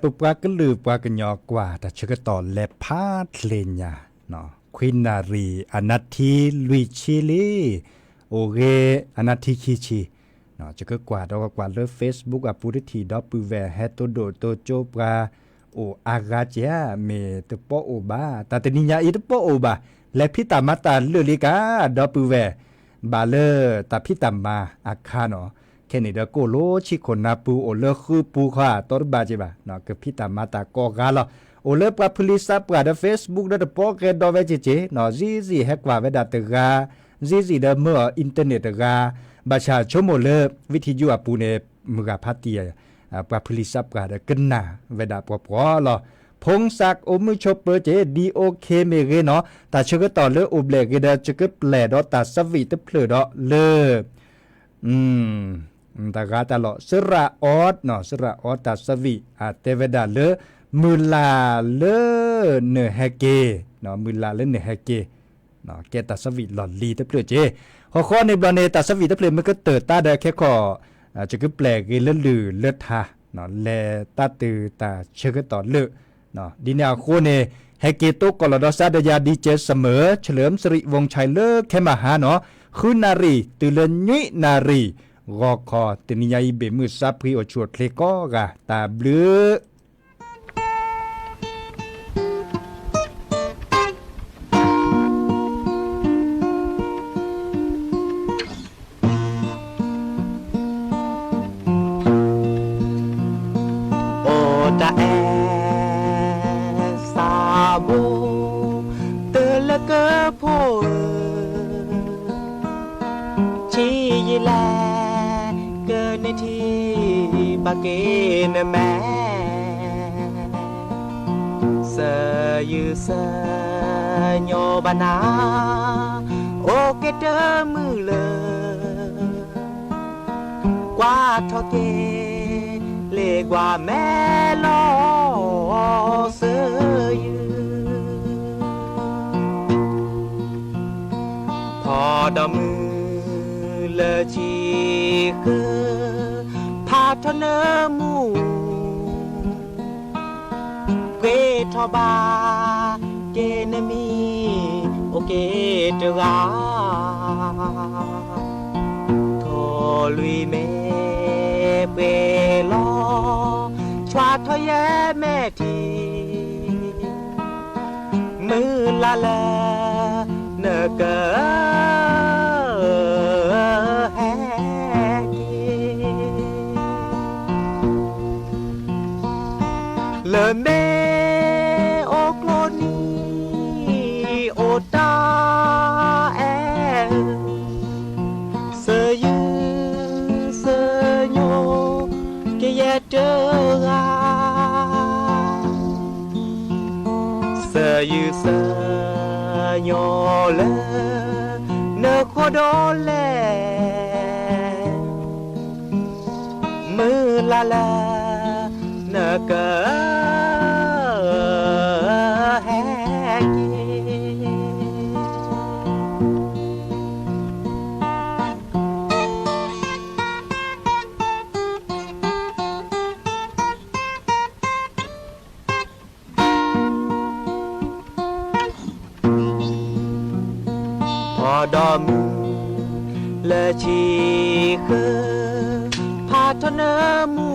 ပပှၤကလုာ်ပှၤကညီကွၢ်တၢ်ဆၢကတီၢ်လဲၤဖးတလ့ၣ်ညါ, ခွံနၣ်ရံၣ်အနၢ်ထံလွံၢ်ဆံလံ, အိၣ်ဂ့ၤအနၢ်ထံခံဆံ, ယကကွၢ်ဒီးကွၢ်လၢ Facebook အပူၤတထံၣ် ဒီပုၢ်ဝဲၢ်ဟဲတိၢ်ဒိၣ်တိၢ်ကၠိပှၤ အိၣ်အါဂၤကဲဧါ, မ့ၢ်တပီၣ်အိၣ်ဘၣ်, တၢ်တနံၤညါအံၤတပီၣ်အိၣ်ဘၣ်, လဲၤဖံးတၢ်မၤတၢ်လၢာ်လံကါ, ဒီပုၢ်ဝဲၢ် ဘၣ်လၢတၢ်ဖံးတၢ်မၤအခါနီၤ, ခဲန့ၣ်ဒီးကိၣ်လိဆံခိၣ်နၢ်ပူၤအိၣ်လၢဃုပူၤခီ အတီတဘၣ်က့ၤဘၣ်, ကဖံးတၢ်မၤတၢ်ကိးဂၤလီၤ, အိၣ်လၢပှၤဖုလံၤစးပှၢ်ဒီး Facebook ဒီးတပီၣ်ကဲဒီးဝဲက့ၤက့ၤ, စံစံဟဲကွၢ်ဝဲဒၣ်တဂၤ, စံစံဒီးမၢအီၤ internet တဂၤ, ဘၣ်ဆၣ်ဆိကမိၣ်လၢ ဝံထံယူၣ်အပူၤန့ၣ် မုၢ်ဂၤဖးတံၢ် ပှၤဖုလံၤစးပှၢ်ဒီးကနၣ်ဝဲဒၣ်ပှီၤပှီၤလီၤ, ဖီစးအိၣ်မုာ်ဆိးပၢၤက့ၤ ဒီး OK မ့ၢ်ဂ့ၤနီၤ, တၢ်ဆၢကတီၢ်လၢအိၣ်ဘျဲၣ်ဂ့ၤဒီး ယကပျဲၢ်ဒီးတၢ်ဆၢဝံၣ်တဖျၢၣ်ဒီးလၢ တၢ်ဂၤတၢ်လီၢ် စရၣ်အီ, စရၣ်အီတၢ်ဆၢဝံၣ် အတဲဝဲဒၣ်လၢ မုၢ်လၢ်လၢနဟဲက့ၤ, မုၢ်လၢ်လၢနဟဲက့ၤ, ကဲတၢ်ဆၢဝံၣ်လီၢ်လံၤတဖျၢၣ်က့ၤ, ဟီၣ်ဃီန့ၣ်ဘျီန့ၣ် တၢ်ဆၢဝံၣ်တဖျၢၣ်မ့ၢ်ကတၢၢ်တၢ်ဒီးခဲခီၣ်, ယကပျဲၢ်ဂ့ၤလၢလုၢ်လၢထါ, လဲၤတၢ်တုၤတၢ်ဆၢကတီၢ်လၢ ဒ်န့ၣ်အဃိန့ၣ် ဟဲက့ၤတိကိးလီၤဒီးစးဒီးယၤ DJ စမၢၣ် เฉลิมสิริวงศ์ชัย လၢခဲမဟါနီၤ, ဃုနၣ်ရံၣ်တုၤလၢနွံနၣ်ရံၣ် ဂီၤခီ တနံၤညါအံၤ ဘ့ၣ်မုၢ်စးဖှံအိၣ်ဆူၣ်အိၣ်ချ့ကိးဂၤ တၢ်ဘျုး အိၣ်တၢ်အဲၣ်စးဘိ တလၢကဖိဧၢ, ဆံးယံာ်လဲၣ် ကနထံၣ်ဘၣ်က့ၤနမဲာ်, ဆၢယုၢ်ဆၢညိးဘၣ်နၤ အိၣ်က့ၤတမုာ်လၢ ကွၢ်ထီၣ်က့ၤ လ့ၣ်ကွၢ်မဲာ်လီၤ ဆၢယုၢ် ဖီဒီးမုၢ်လၢဆံဃၢ, ဖးထီၣ်နၢမူ ပှ့ၤထီၣ်ဘၣ်က့ၤနမံၤ အိၣ်က့ၤတဂၤ, ထိၣ်လွံၢ်မ့ၢ်ပှဲၤလီၤ ဆှၢထီၣ်ယဲမဲာ်ထံ မုၢ်လၢ်လၢ နက ဟဲက့ၤ လၢမ့ၢ်အိၣ်ကျိနံၤ အိၣ်တၢ်အဲၣ် ဆၢယုၢ်ဆၢညိးကယဲၢ်တဂၤ, ဆၢယုၢ်ဆၢညိးလၢ နဃိဒီးလဲၣ် မုၢ်လၢ်လၢ နက ဟဲက့ၤ ဖီဒီးမုၢ်လၢဆံဃၢ, ဖးထီၣ်နၢမူ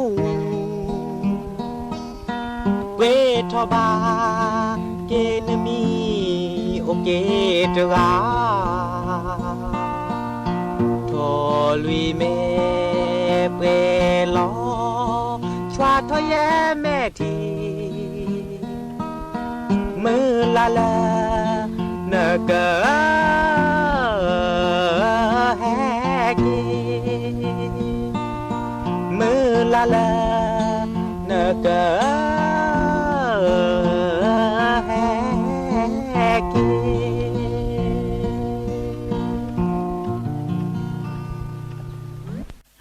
ပှ့ၤထီၣ်ဘၣ်က့ၤနမံၤ အိၣ်က့ၤတဂၤ, ထိၣ်လွံၢ်မ့ၢ်ပှဲၤလီၤ ဆှၢထီၣ်ယဲမဲာ်ထံ မုၢ်လၢ်လၢ နက ဟဲက့ၤ, မုၢ်လၢ်လၢ နက ဟဲက့ၤ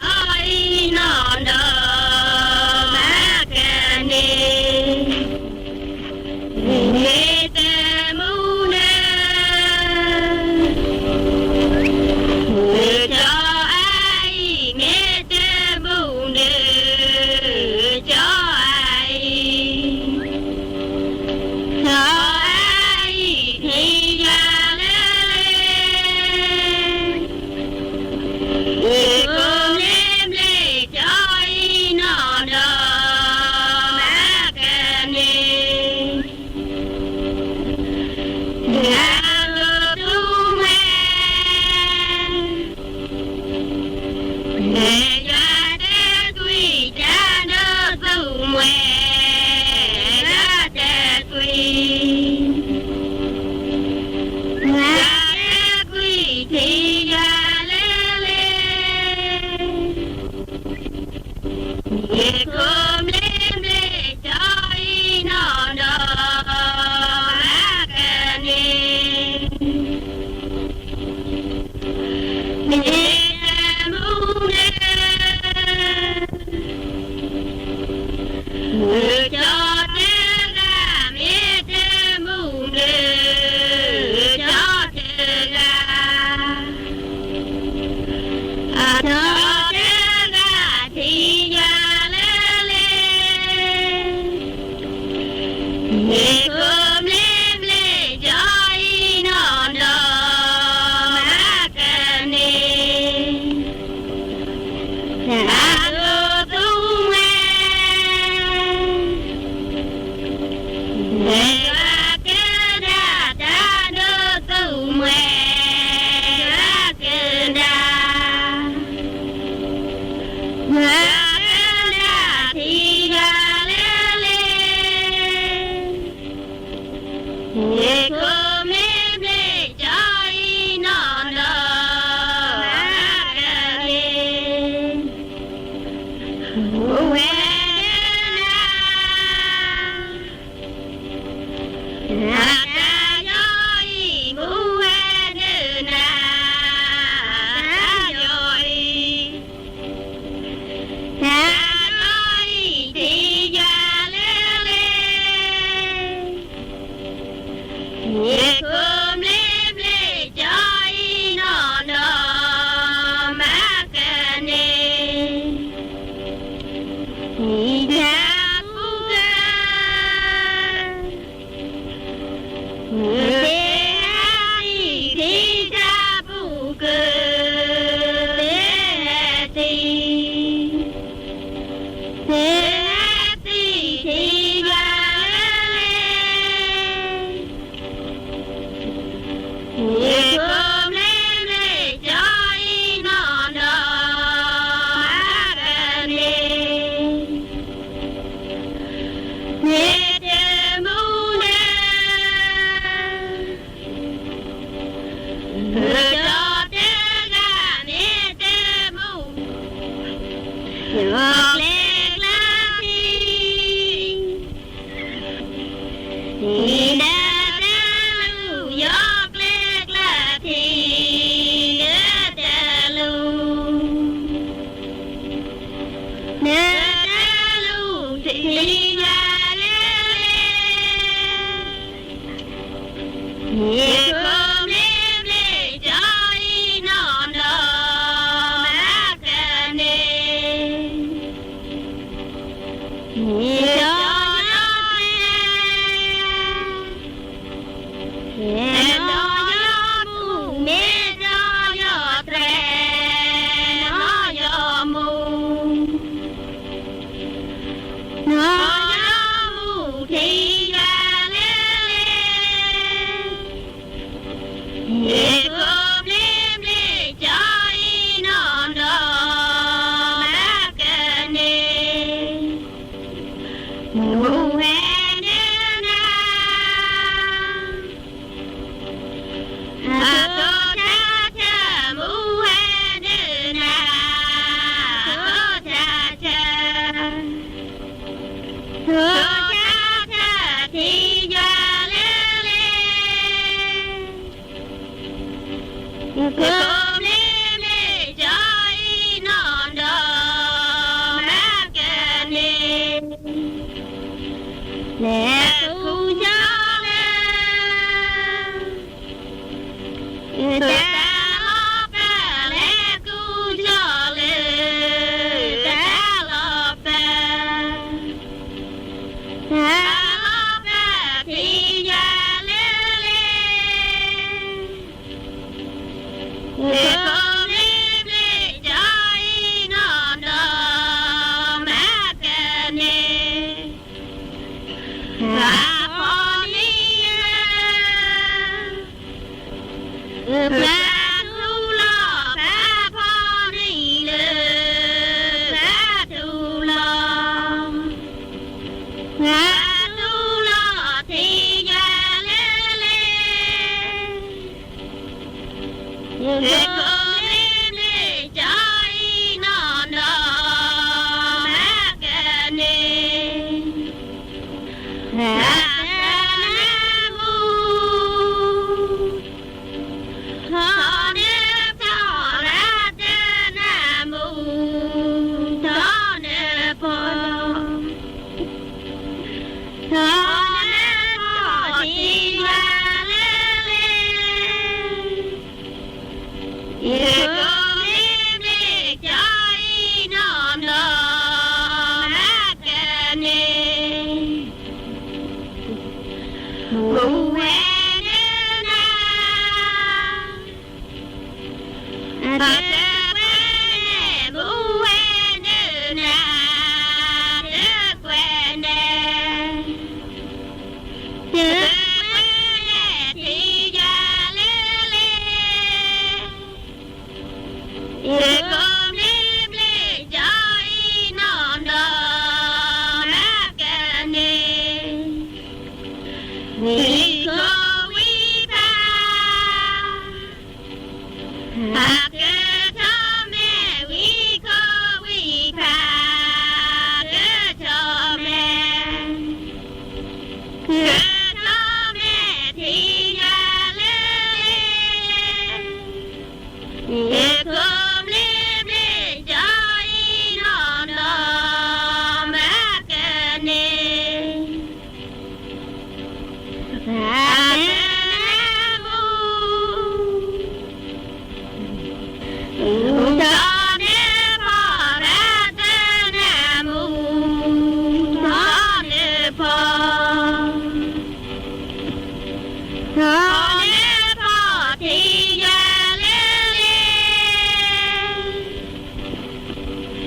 အံၤနီၢ်ဒီးမၤကန့ၣ်, မ့ၢ်တမူန့ၣ်, ကၠီအံၤ, မ့ၢ်တမူန့ၣ်, ကၠီအံၤ နတၢ်လူၤယီၤကျဲကျါထံ, နတၢ်လူၤ, နတၢ်လူၤထံယွၤလၢလ့, ယကိးမ့ၢ်ဘျ့ကၠီအံၤနီၢ်နီၢ်မၤကန့ၢ် ယကၠီနီၢ်, နီၢ်ယီၤမူမ့ၢ်နီၢ်ယီၤတြဲၤ, နီၢ်ယီၤမူ, နီၢ်ယီၤမူထံယွၤလၢလ့ ယကိးမ့ၢ်ဘျ့ကၠီအံၤနီၢ်နီၢ်မၤကန့ၢ်, မူဝဲဒၣ်နၤ, အခိၣ်ထးထၢ မူဝဲဒၣ်နၤ, အခိၣ်ထးထၢ ခိၣ်ထးထၢထံယွၤလၢလ့, ယကိးမ့ၢ်ဘျ့ကၠီအံၤနီၢ်နီၢ်မၤကန့ၢ်, လဲၤကူကၠီလၢ တၢ်လီၢ်ပၢ် လဲၤကူကၠီလၢ တၢ်လီၢ်ပၢ်, တၢ်လီၢ်ပၢ်ထံယွၤလၢလ့, ယကိးမ့ၢ်ဘျ့ကၠီအံၤနီၢ်နီၢ်မၤကန့ၢ်, ပှၤဖီၣ်န့ၢ်လၢ ပှၤထူလီၤ, ပှၤဖီၣ်န့ၢ်လၢ ပှၤထူလီၤ, ပှၤထူလီၤထံယွၤလၢလ့, ယကိးမ့ၢ်ဘျ့ကၠီအံၤနီၢ်နီၢ်မၤကန့ၢ်, တၢ်နၢမူ ထီၣ်နၢထီၣ် တၢ်နၢမူ ထီၣ်နၢဖီၣ်, ထီၣ်နၢဖီၣ်ထံယွၤလၢလ့, ယကိးမ့ၢ်ဘျ့ကၠီအံၤနီၢ်နီၢ်မၤကန့ၢ်, မူဝဲဒၣ်နၤ အတကွဲးန့ၣ် မူဝဲဒၣ်နၤ တကွဲးန့ၣ်, တကွဲးန့ၣ်ထံယွၤလၢလ့, ယကိးမ့ၢ်ဘျ့ကၠီအံၤနီၢ်နီၢ်မၤကန့ၢ်, ဝံခိၣ်ဝံဖး အကထီၣ်မဲာ်, ဝံခိၣ်ဝံဖး ကထီၣ်မဲာ်, ကထီၣ်မဲာ်ထံယွၤလၢလ့, ယကိးမ့ၢ်ဘျ့ကၠီအံၤနီၢ်နီၢ်မၤကန့ၢ်, တၢ်နၢမူ ထီၣ်နၢဖီၣ်, တၢ်နၢမူ ထီၣ်နၢဖီၣ်, ထီၣ်နၢဖီၣ်ထံယွၤလၢလ့,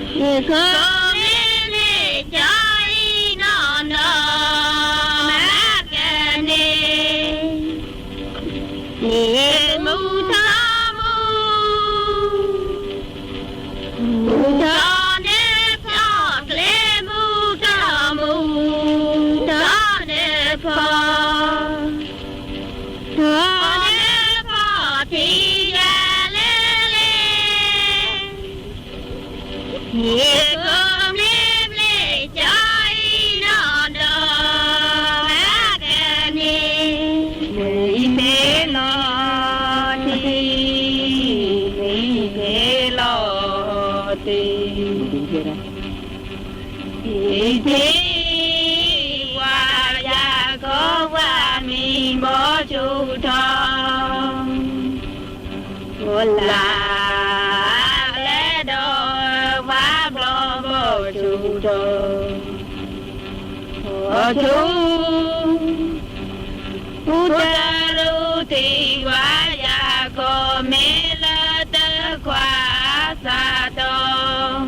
ယကိးမ့ၢ်ဘျ့ကၠီအံၤနီၢ်နီၢ်မၤကန့ၢ်, မူထီၣ်မူ မူထီၣ်နၢဖီၣ်, ကျဲမူထီၣ်မူ ထီၣ်နၢဖီၣ်, ထီၣ်နၢဖီၣ်ထံယွၤလၢလ့, ယကိးမ့ၢ်ဘျ့ကၠီအံၤနီၢ်နီၢ်မၤက ဆူ ဟူတရူးထံဝါယၤခိၣ် မ့ၢ်လၢတခွါအစးတီၢ်,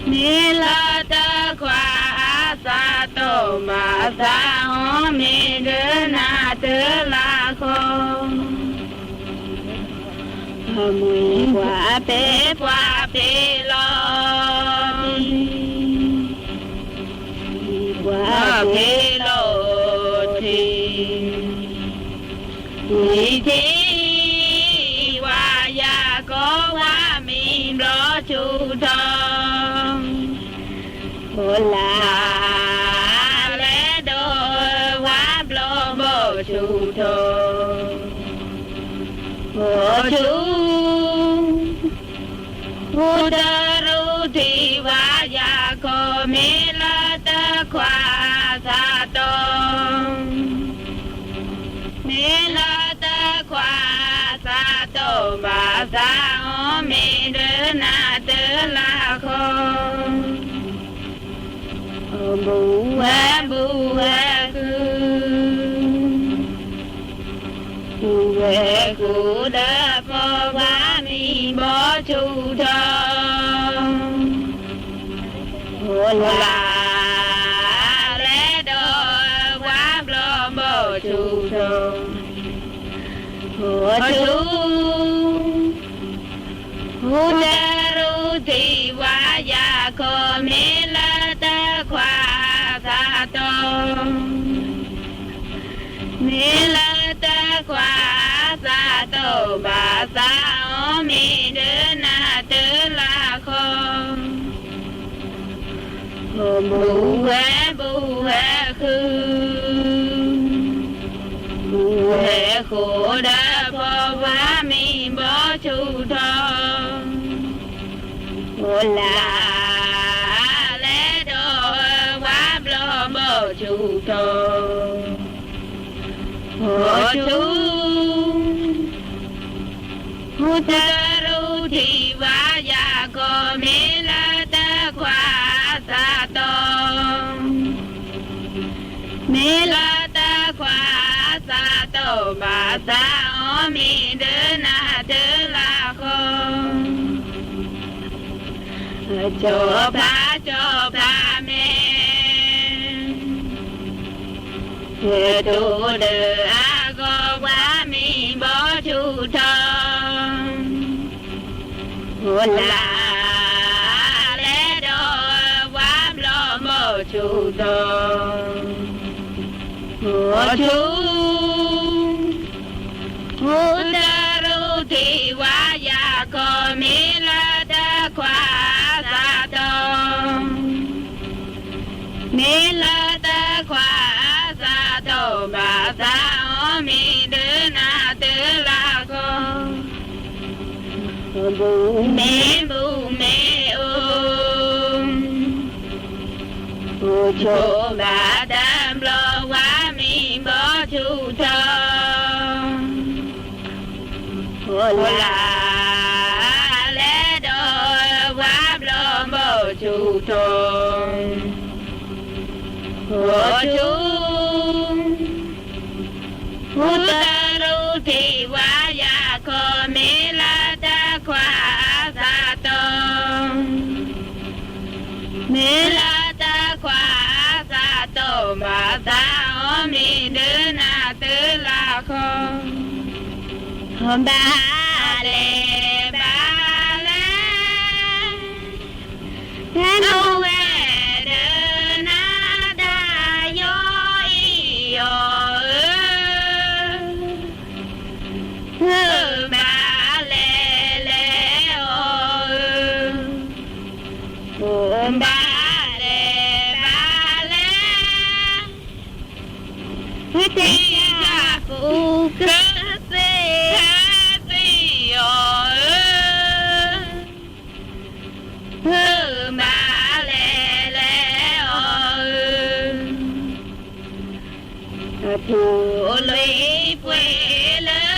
မ့ၢ်လၢတခွါအစးတီၢ်ဘၣ်ဆၣ်အီၤ မ့ၢ်ဒၢနၤတလးဃီ အမ့ၢ်ပှၤပဲာ်ပှၤဖ့လီၤ, ပှၤဖ့လီၤထံ, ထံ ထံဝါယၤခိၣ်ဝါမံဘျီဆူၣ်ထီၣ်, အိၣ်လၢ လဲၤဒီးဝါဘျီဘီဆူၣ်ထီၣ်, အိၣ်ဆူၣ် ဟူတရူးထံဝါယၤခိၣ် မ့ၢ်လၢတခွါအစးတီၢ်, မ့ၢ်လၢတခွါအစးတီၢ်ဘၣ်ဆၣ်အီၤ မ့ၢ်ဒၢနၤတလးဃီ အဘူးဝဲဘူးဝဲဃုာ်, ဘူးဝဲဃုာ်ဒီးပှၤဝါမံဘီဆူၣ်ထီၣ်, အိၣ်လၢ လဲၤဒီးဝါဘျီဘီဆူၣ်ထီၣ်, အိၣ်ဆူၣ် ဟူတရူးထံဝါယၤခိၣ် မ့ၢ်လၢတခွါအစးတီၢ်, မ့ၢ်လၢတခွါအစးတီၢ်ဘၣ်ဆၣ်အီၤ မ့ၢ်ဒၢနၤတလးဃီ ဘူးဝဲဘူးဝဲဃုာ်, ဘူးဝဲဃုာ်ဒီးပှၤဝါမံဘီဆူၣ်ထီၣ်, အိၣ်လၢ လဲၤဒီးဝါဘျီဘီဆူၣ်ထီၣ်, အိၣ်ဆူၣ် ဟူတရူးထံဝါယၤခိၣ် မ့ၢ်လၢတခွါအစးတီၢ်, မ့ၢ်လၢတခွါအစးတီၢ်ဘၣ်ဆၣ်အီၤ မ့ၢ်ဒၢနၤတလးဃီ ကၠီၤဖးကၠီၤဖးမဲာ်, ဟဲတိၢ်ဒီးအဂီၤဝါမံဘီဆူၣ်ထီၣ်, အိၣ်လၢ လဲၤဒီးဝါဘျီဘီဆူၣ်ထီၣ်, အိၣ်ဆူၣ် ဟူတရူးထံဝါယၤခိၣ် မ့ၢ်လၢတခွါအစးတီၢ်, မ့ၢ်လၢတခွါအစးတီၢ်ဘၣ်ဆၣ်အီၤ မ့ၢ်ဒၢနၤတလးဃီ ဘူးမ့ၢ်ဘူးမ့ၢ်အိၣ်, အိၣ်ဆိးဘၣ်တဘျီဝါမံဘီဆူၣ်ထီၣ်, အိၣ်လၢ လဲၤဒီးဝါဘျီဘီဆူၣ်ထီၣ်, အိၣ်ဆူၣ် ဟူတရူးထံဝါယၤခိၣ် မ့ၢ်လၢတခွါအစးတီၢ်, မ့ၢ်လၢတခွါအစးတီၢ်ဘၣ်ဆၣ်အီၤ မ့ၢ်ဒၢနၤတလးဃီ ဘၣ်လဲၣ်ဘၣ်လဲၣ် ဟဲနုာ်ဝဲဒၢနၤဒၣ်ယီအံၤအီၤဧၢ, ဘၣ်လဲၣ်လဲၣ်အီၤဧၢ, ဘၣ်လဲၣ်ဘၣ်လဲၣ် ဟဲတဲယၤပူၤကသ့ၣ် ကသ့ၣ်အီၤဧၢ, ဘၣ်လဲၣ်လဲၣ်အီၤဧၢ, အထူၣ်လွံၢ်ပှဲၤလၢ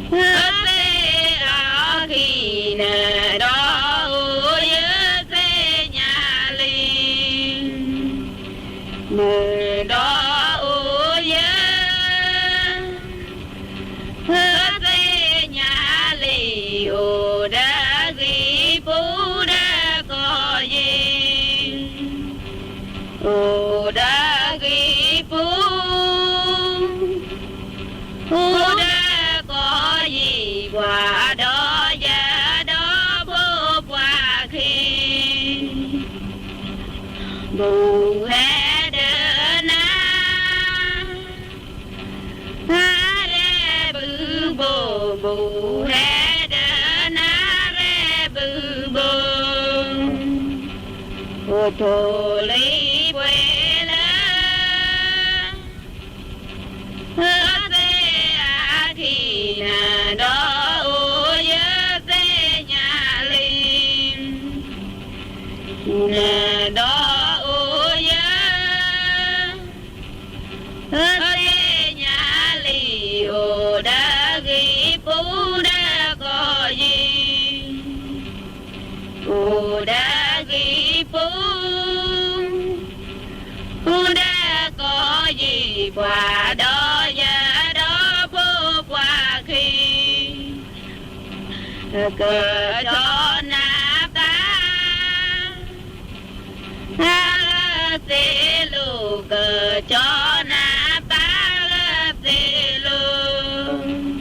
အသ့ၣ်အီၤခံနၤဒီး အိၣ်ယသ့ၣ်ညါ ဘူးဟဲဒၢနၤ, ဟါရဲၣ်ဘုဘိ, ဘူးဟဲဒၢနၤ ရဲၣ်ဘုဘိ, အိၣ်ထိၣ်လွံၢ်ပှဲၤလၢ အသ့ၣ်အခံနၤဒီးအိၣ်ယသ့ၣ်ညါလံ, နၤဒီးအိၣ်ယသ့ၣ်ညါလံ, အိၣ်ဒီးဂ့ၤပူဒီးကီၢ်ယံၤ, အိၣ်ဒီးဂ့ၤပူ ပူဒီးကီၢ်ယံၤ, ပှၤဒီးယၤဒီးဖိပှၤခံ, ကကၠီနၤပၢ် ဂၤသ့ၣ်လိၤ, ကကၠီနၤပၢ်ဂၤသ့ၣ်လိၤ,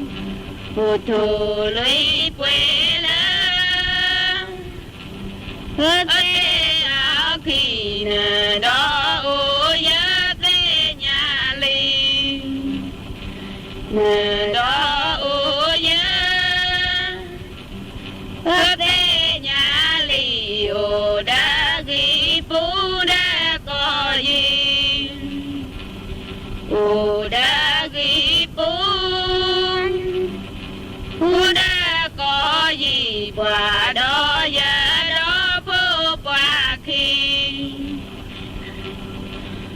အိၣ်ထိၣ်လွံၢ်ပှဲၤလၢ အသ့ၣ်အခံနၤဒီးအိၣ်ယသ့ၣ်ညါလံ, နၤဒီးအိၣ်ယသ့ၣ်ညါလံ, အိၣ်ဒီးဂ့ၤပူဒီးကီၢ်ယံၤ, အိၣ်ဒီးဂ့ၤပူ ပူဒီးကီၢ်ယံၤ, ပှၤဒီးယၤဒီးဖိပှၤခံ,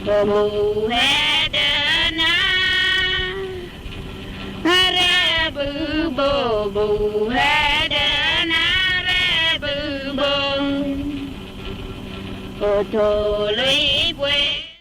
ဘူးဟဲဒၢနၤ, ဟါရဲၣ်ဘုဘိ, ဘူးဟဲဒၢနၤ ရဲၣ်ဘုဘိ, အိၣ်ထိၣ်လွံၢ်ပှဲၤ